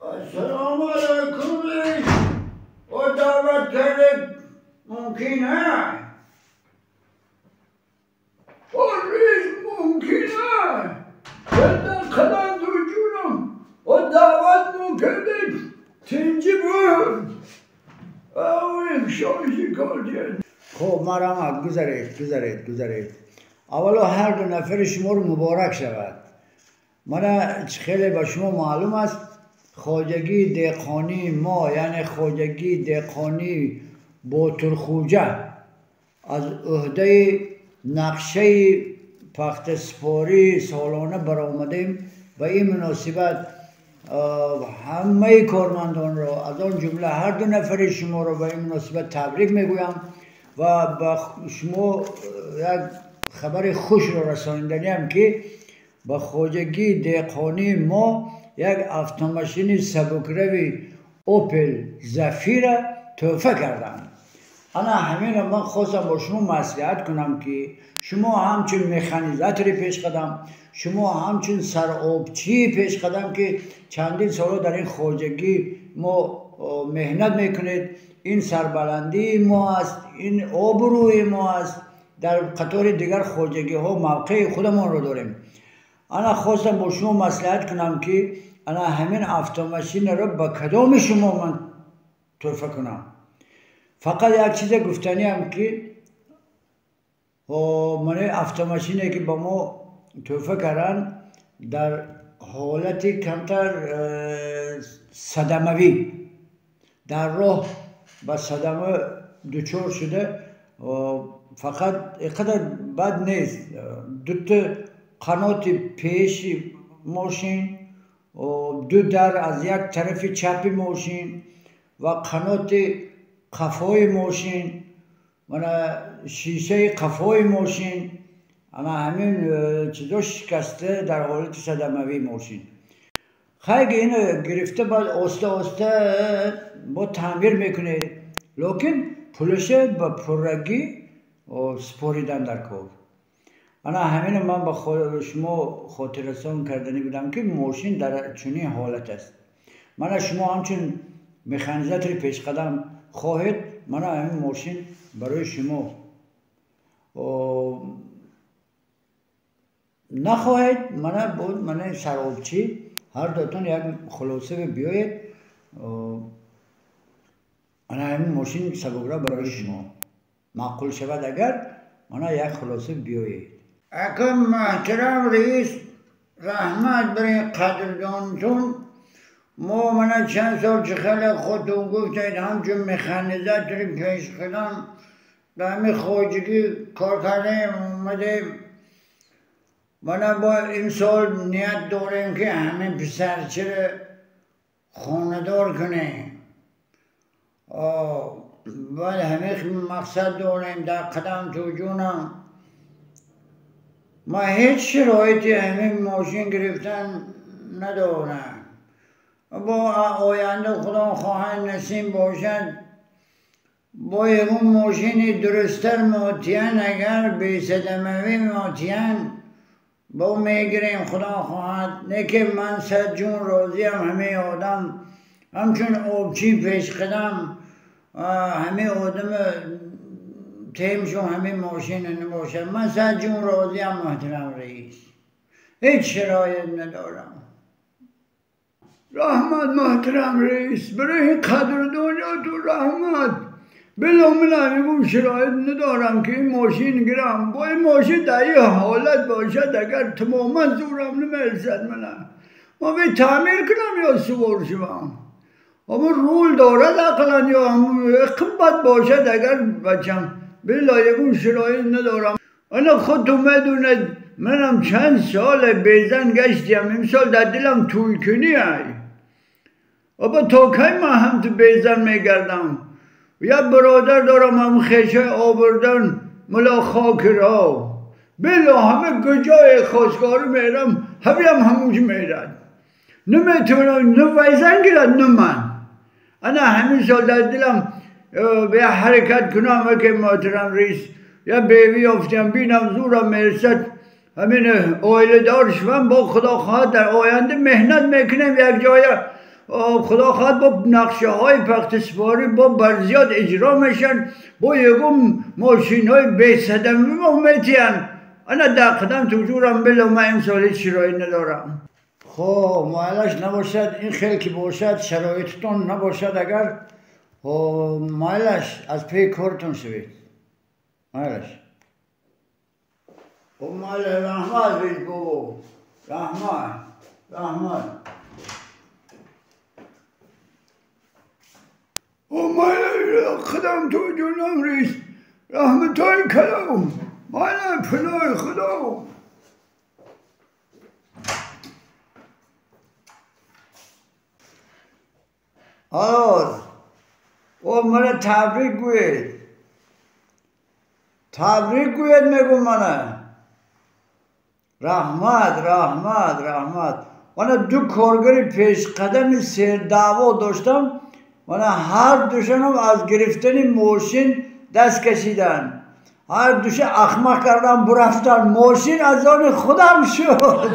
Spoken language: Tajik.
Ассалому алайкум, реис. О даъват кардед, мумкин а? О реис, мумкин а? Бендан қадам дуҷунам. О даъват мукардед, тинҷи буд. Хуб, марҳамат, гузаред, гузаред, гузаред. Аввало ҳар ду нафари шуморо муборак шавад. Мана хеле ба шумо маълум аст, хоҷагии деҳқонии мо, яъне хоҷагии деҳқонии Ботурхуҷа аз ӯҳдаи нақшаи пахтасупории солона баромадем. Ба ин муносибат ҳамаи кормандонро, аз он ҷумла ҳар ду нафари шуморо ба ин муносибат табрик мегӯям ва ба шумо як хабари хушро расониданиам, ки ба хоҷагии деҳқонии мо як автомашини сабукрави Опел Зафира тӯҳфа карданд. Ана ҳаминро ман хостам бо шумо маслиҳат кунам, ки шумо ҳамчун механизатори пешқадам, шумо ҳамчун саробчии пешқадам, ки чандин солҳо дар ин хоҷагӣ мо меҳнат мекунед, ин сарбаландии мо аст, ин обрӯи мо аст, дар қатори дигар хоҷагиҳо мавқеи худамонро дорем. Ана хостам бо шумо маслиҳат кунам, ки ана ҳамин автомашинаро ба кадоми шумо ман тӯҳфа кунам. Фақат як чизе гуфтаниам, ки мана автомашине, ки ба мо тӯҳфа карданд, дар ҳолати камтар садамавӣ дар роҳ ба садама дучор шуда, фақат ин қадар бад нест, дута қаноти пеши мошин, ду дар аз як тарафи чапи мошин ва қаноти қафои мошин, мана шишаи қафои мошин, ана ҳамин чизо шикаста, дар ҳолати садамавии мошин. Хайр, ино гирифта, баъд оста оста бо таъмир мекунед, лекин пулаша ба пуррагӣ супоридан дар кор. Ана ҳамино ман ба шумо хотиррасон карданӣ будам, ки мошин дар чунин ҳолат аст. Мана шумо ҳамчун механизатори пешқадам хоҳед, мана ҳамин мошин барои шумо, нахоҳед, мана мана саробчӣ, ҳар дуатон як хулоса биёед. Ана ҳамин мошин сабукра барои шумо маъқул шавад агар, мана як хулоса биёед. Акам муҳтарам раис, раҳмат бар ин қадрдонтун. Мо мана чанд сол, чӣ хеле худтон гуфтед, ҳамчун механизатори пешқадам дар ҳамин хоҷагӣ кор кардем, омадем. Мана бо имсол ният дорем, ки ҳамин писарчаро хонадор кунем. Баъд ҳамин мақсад дорем дар қадам туҷунам. Ман ҳеҷ шароити ҳамин мошин гирифтан надорам. Бо оянда, худо хоҳад, насиб бошад, бо ягон мошини дурусттар мотиян, агар бесадамавӣ мотиян, бо мегирем, худо хоҳад. Не ки ман сад ҷун розиям, ҳамин одам ҳамчун обчӣ пешқадам, ҳамин одами темшон ҳамин мошина набошад. Ман сад ҷун розиям, муҳтарам раис, ҳеҷ шароит надорам. Раҳмат, муҳтарам раис, барои қадрдониятон раҳмат. Било манам ягон шароит надорам, ки ин мошин гирам. Бо ин мошин дар ин ҳолат бошад агар, тамоман зӯрам намерасад. Мана ман бе таъмир кунам ё сувор шавам. Ҳамон рул дорад ақаллан ё қиммат бошад агар, бачам, било ягон шароит надорам. Ана худтон медонед, манам чанд соле безан гаштиям, имсол дар дилам тӯйкунӣ ай. Аба то кай ман ҳамту безан мегардам? Як бародар дорам, ҳам хешои обурдан муло хокиро. Било ҳама куҷое хостгорӣ мерам, ҳамиам ҳамуҷ мерад. Наметавонам, на вайзан гирад, на ман. Ана ҳамин сол дар дилам як ҳаракат кунам, ки муҳтарам раис, як бевӣ ёфтам, бинам зӯрам мерасад, ҳамин оиладор шавам. Бо худо хоҳад, дар оянда меҳнат мекунем якҷоя. خدا خواهد با نقشه های پخت سپاری با برزیاد اجرا میشن، با یکم ماشین های بی صدمه ما میتین. انا در قدم تو جورم بلا، من امسال هیچ شرایط ندارم. خب مایلش نباشد، این خیلی که باشد شرایطتون نباشد، اگر خب مایلش از پی کارتون شوید. مایلش خب مایل رحمت بید بابا، رحمت رحمت. او مایل خدام تو جونم ریس، رحمتای کلام مایل پناه خدا. آه او من تبریک گوید، تبریک گوید میگم منه. رحمت رحمت رحمت. من دو کارگری پیش قدم سر دعوا داشتم، من هر دوشنم از گرفتن ماشین دست کشیدن، هر دوش احمق کردم برفتن، ماشین از آن خودم شد.